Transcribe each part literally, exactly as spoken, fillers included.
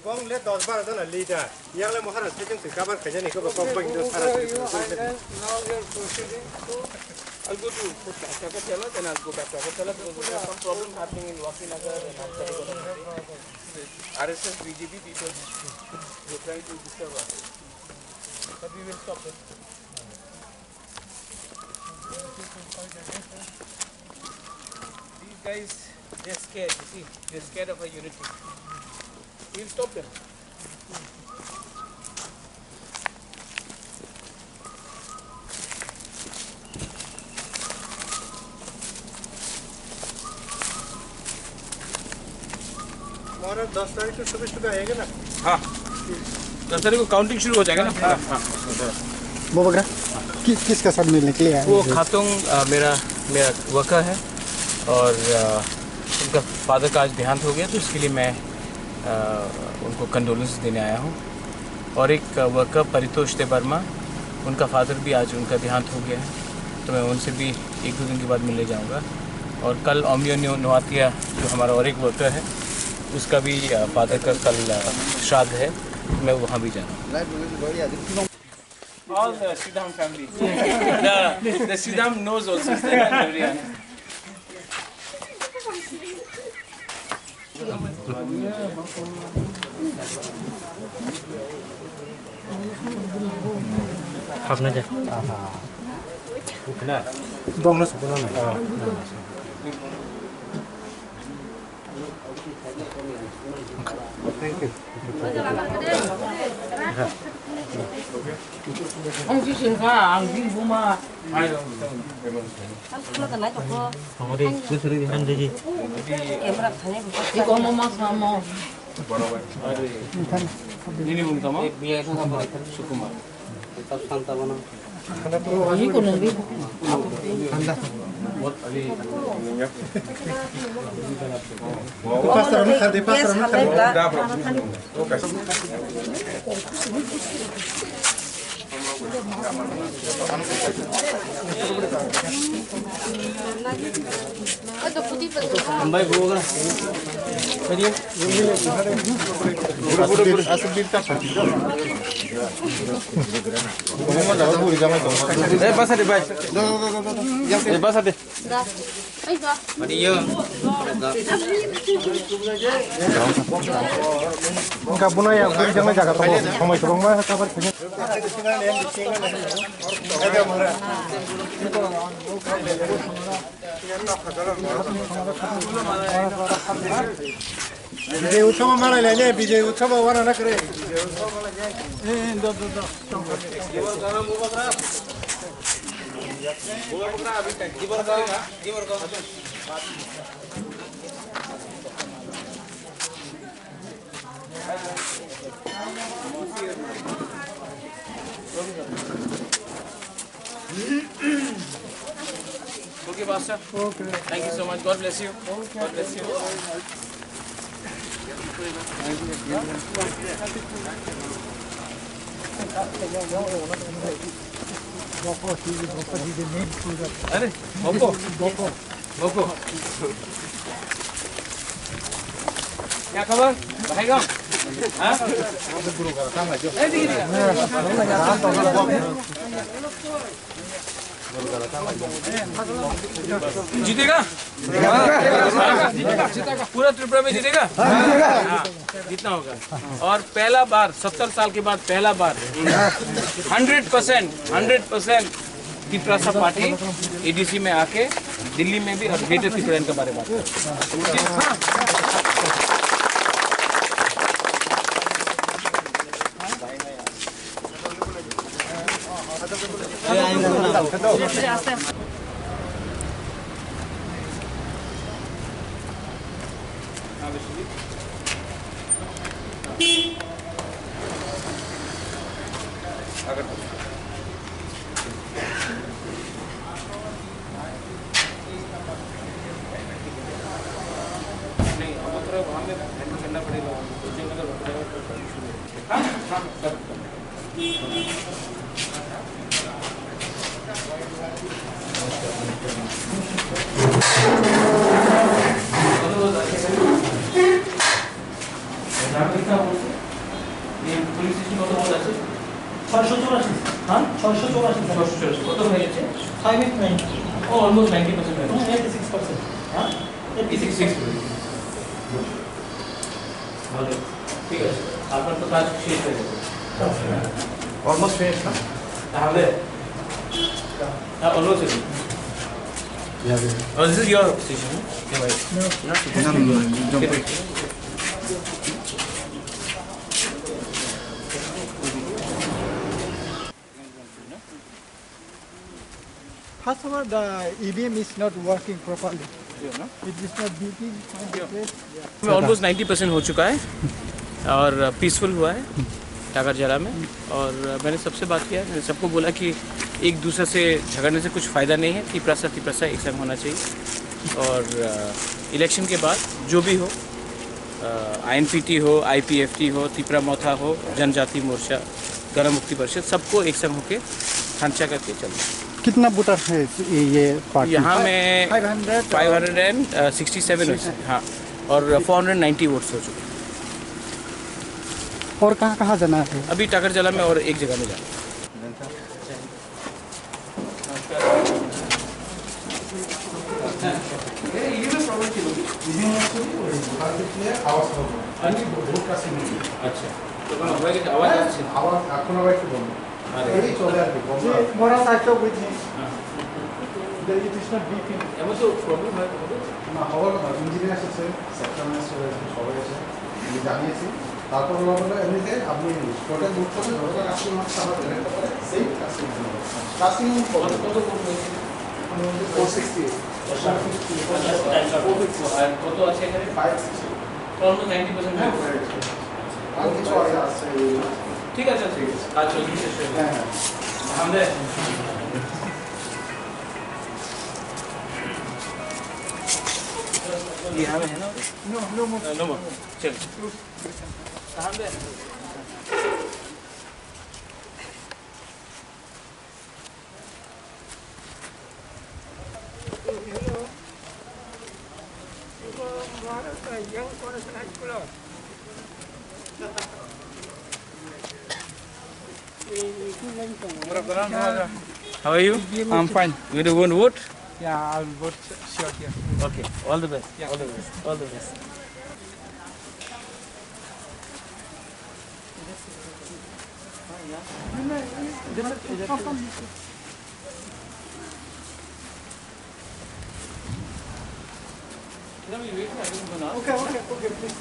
Bong le dos baro jona leader. Yang le Maharaj se jeng se cover khaijani ko kok bang do sara. I'll go to Agartala, then I'll go back to Agartala because there are some problems happening in Wakinagar and Amsari. R S S, B J P people, they're trying to disturb us. But we will stop them. These guys, they're scared, you see, they're scared of our unity. We'll stop them. और दस तारीख से सुबह सुबह आएगा ना? हाँ, दस तारीख को काउंटिंग शुरू हो जाएगा ना? हाँ, हाँ। वो वगैरह कि, किसका साथ मिलने के लिए आए वो हैं? खातुंग, अ, मेरा, मेरा वर्कर है और, अ, उनका फादर का आज देहांत हो गया, तो इसके लिए मैं, अ, उनको कंडोलेंस देने आया हूँ। और एक वर्कर परितोष देवर्मा, उनका फादर भी आज उनका देहांत हो गया है, तो मैं उनसे भी एक दो दिन के बाद मिलने जाऊँगा। और कल ओमियो नो-, नोआतिया, जो हमारा और एक वर्कर है, उसका भी, अ, फादर का कल, अ, श्राद्ध है, मैं वहाँ भी जा रहा हूँ। All the Sidam family. The, the Sidam knows also is there in Korea. Hapna ja. Bongno sukuna na. Thank you. Ang si singka, ang si buma. Ang sima ka nai toko. Ang di. Ang di. Iko mama samo. Ini bung sama. Sukumar. Eh, pasa de, bai. Eh, pasa de. Wngkha bwno ya bwrwi jaknai jaga tongo, somoi kwbangma kabar khainai. Bijay utsobo malai lai ne, Bijay utsobo wana na kre. Okay, Pastor. Okay. Thank you so much. God bless you. God bless you. अरे, बप्पो। बप्पो। क्या खबर? भाई गाँव? हाँ? जीतेगा? पूरा त्रिपुरा में जीतेगा? हाँ, जीतना होगा। और पहला बार, सत्तर साल के बाद पहला बार, hundred percent, hundred percent Tiprasa party ADC में आके दिल्ली में भी और ग्रेटर तिपरालैंड के बारे में बात करें। এই পুলিশ স্টেশন কত বড় আছে? ছয়শো চৌরাশি। হ্যাঁ? ছয়শো চৌরাশি, স্যার। ছয়শো চৌরাশি। কত হয়ে গেছে? ছয় মিনিট নাই। ও, almost ninety percent হয়ে গেছে। হুম, eighty six percent। হ্যাঁ? Eighty six। Eighty six হয়ে গেছে। ভালো। ঠিক আছে। আপনার তো কাজ শেষ হয়ে গেছে। Almost finish না? তাহলে? হ্যাঁ, almost finished। Yeah, yeah। Oh, this is your station, huh? Yeah, right। No। Not station। No, no, no, no। First of all, the E V M is not working properly। It is not beeping on the place। Almost ninety percent हो चुका है और पीसफुल हुआ है टाकर जला में। और मैंने सबसे बात किया, मैंने सबको बोला कि एक दूसरे से झगड़ने से कुछ फ़ायदा नहीं है। तिपरासा तिपरासा एक संग होना चाहिए। और इलेक्शन के बाद जो भी हो, आई एन पी टी हो, आई पी एफ टी हो, तिपरा मोथा हो, जनजाति मोर्चा, गण मुक्ति परिषद, सबको एक संग होके थांचा करके चलना है। कितना वोटर है ये, ये पार्टी? यहाँ में five hundred. Five hundred sixty seven हो चुका है, हाँ, और फ़ोर हंड्रेड नाइंटी वोट्स हो चुके हैं। और कहाँ कहाँ जाना है? अभी टाकर जला में और एक जगह में जाना है। আচ্ছা, তো ওখানে হয়ে গেছে, আওয়াজ আসছে। আওয়াজ এখন আবার একটু বন্ধ। আরে। এই চলে আর কি, বন্ধ যে আছে। মোরা সাইডটা বুঝি। হ্যাঁ। যে ইট ইজ নট বিপিং। এমন তো প্রবলেম হয়, হবে? না, হওয়ার কথা। ইঞ্জিনিয়ার এসেছে, সেকশন ম্যানেজার এসেছে, সবাই এসে আমি জানিয়েছি। তারপর ওরা বললো, এমনিতে আপনি টোটাল বুক করলে যতটা কাস্টমার আসছে, আবার পেমেন্টটা করে সেই কাস্টমার। কাস্টমার কত, কত কম হয়েছে? Four sixty. Four sixty. আর কত আছে এখানে? Five sixty. তো almost নাইনটি পার্সেন্ট হয়ে গেছে। আর কিছু আছে, আছে। ঠিক আছে, ঠিক আছে। কাজ চলছে, শেষ হয়ে গেছে। হ্যাঁ, হ্যাঁ। আমাদের ये हमें है ना? नो, नो मोर। नो मोर। चल। How are you? I'm fine. You don't want vote? Yeah, I'll vote sure here. Okay, all the best. Yeah. All the best. All the best. Okay, okay, okay, please.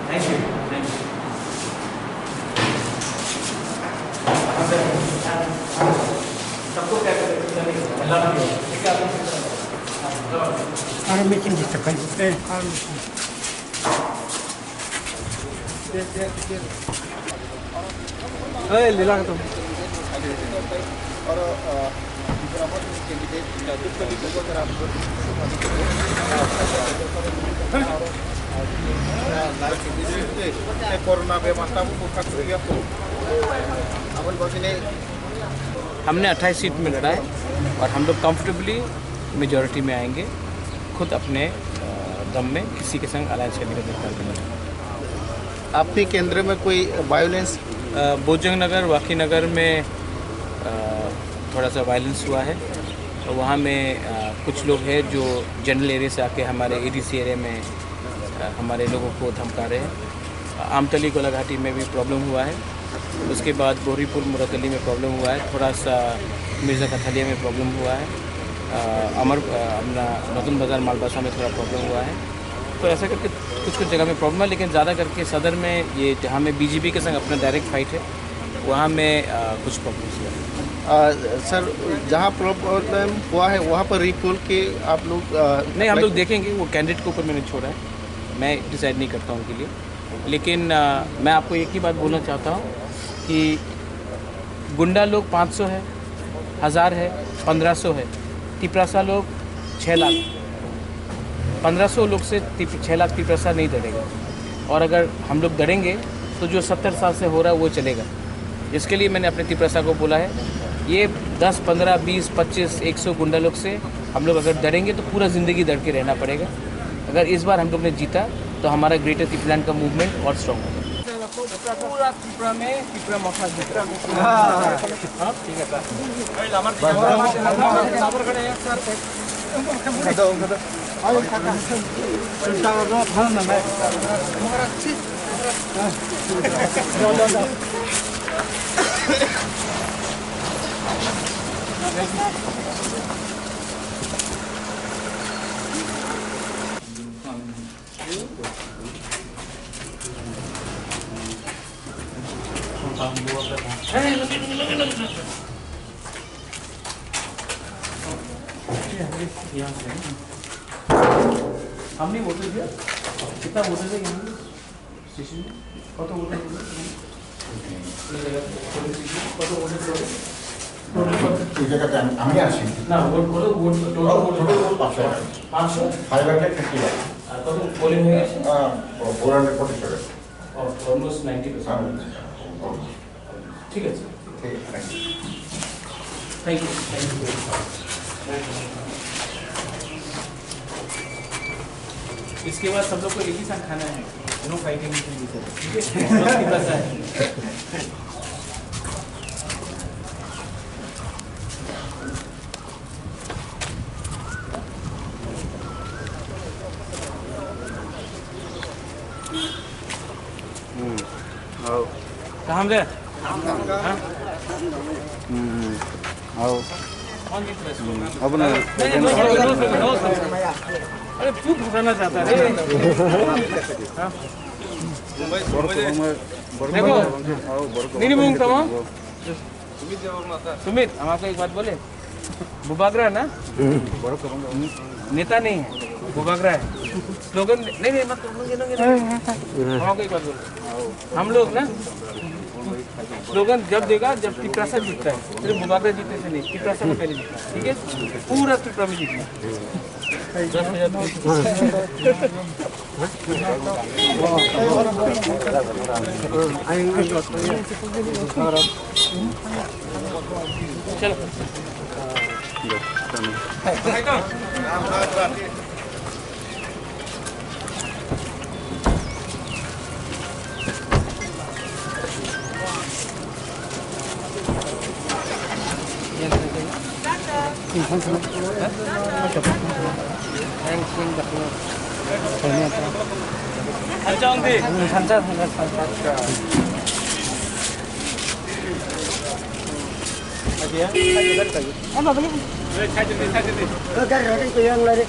Thank you. Thank you. सबको क्या करते हैं? I love you। ठीक है, आप लोग। Army can disturb। Eh, army। Hey, lila ka to. Corona बेमार ता वो बुखार से गया तो। हमने अट्ठाईस सीट में लड़ा है और हम लोग कंफर्टेबली मेजॉरिटी में आएंगे, खुद अपने, अ, दम में किसी के संग अलायंस करने का दिलचस्पी नहीं है। आपके केंद्र में कोई वायलेंस? अ, बोजंग नगर, वाकी नगर में, अ, थोड़ा सा वायलेंस हुआ है। तो वहाँ में, अ, कुछ लोग हैं जो जनरल एरिया से आके हमारे ए डी सी एरिया में, अ, हमारे लोगों को धमका रहे हैं। आमतली गोलाघाटी में भी प्रॉब्लम हुआ है। उसके बाद बोरीपुर मुरादली में प्रॉब्लम हुआ है, थोड़ा सा मिर्जा कथालिया में प्रॉब्लम हुआ है, अ, अमर, अ, अपना नतुन बाजार मालबासा में थोड़ा प्रॉब्लम हुआ है। तो ऐसा करके कुछ कुछ जगह में प्रॉब्लम है, लेकिन ज़्यादा करके सदर में, ये जहाँ में बी जे पी के संग अपना डायरेक्ट फाइट है, वहाँ में, अ, कुछ प्रॉब्लम्स हुआ है। अ, सर, जहाँ प्रॉब्लम हुआ है, वहाँ पर रिपोर्ट के आप लोग, अ, नहीं, हम लोग देखेंगे, वो कैंडिडेट के ऊपर मैंने छोड़ा है, मैं डिसाइड नहीं करता उनके लिए। लेकिन, अ, मैं आपको एक ही बात बोलना चाहता हूँ कि गुंडा लोग पाँच सौ है, हज़ार है, पन्द्रह सौ है, तिपरासा लोग छः लाख। पन्द्रह सौ लोग से तिप-, छः लाख तिपरासा नहीं दौड़ेगा। और अगर हम लोग दौड़ेंगे, तो जो सत्तर साल से हो रहा है, वो चलेगा। इसके लिए मैंने अपने तिपरासा को बोला है, ये दस, पन्द्रह, बीस, पच्चीस, एक सौ गुंडा लोग से हम लोग अगर दौड़ेंगे, तो पूरा ज़िंदगी दौड़ के रहना पड़ेगा। अगर इस बार हम लोग ने जीता, तो हमारा ग्रेटर तिपलान का मूवमेंट और स्ट्रॉन्ग होगा। पूरा त्रिपुरा में त्रिपुरा मफा जीता। हाँ, ठीक है, सर। हमने वोटर दिया, कितना वोटर है यहाँ? স্টেশনে? কত ভোটার বলুন? কত ভোটার বলুন? এই জায়গাতে আমি, আমি আসি। না, ভোট কত? ভোট, টোটাল ভোট কত? পাঁচশো। পাঁচশো? Five hundred fifty one. আর কত পোলিং হয়ে গেছে? Ah, four hundred forty seven. ও, অলমোস্ট নাইনটি পার্সেন্ট। হ্যাঁ। ঠিক আছে। ठीक, thank you। Thank you, thank you। इसके बाद सब लोग को एक ही साथ खाना है, नो फाइटिंग, ठीक है? सबकी पसंद। Hmm. Oh. Kaham de? Hah? Hmm. Oh. Hmm. Apa na? अरे क्यों फंसाना चाहता है? हाँ? देखो, मेरी बहन का माँ, सुमित, हम आपको एक बात बोले, बुबागरा ना, नेता नहीं है, बुबागरा है। स्लोगन, नहीं, नहीं, मत, नहीं, नहीं, नहीं, हम आपको एक बात बोले, हम लोग ना, स्लोगन जब देगा, जब तिपरासा जीतता है, सिर्फ बुबागरा जीतने से नहीं, तिपरासा को पहले जीतना है, ठीक है? पूरा तिपरा में जीतना है। Gari rode ko yang lari.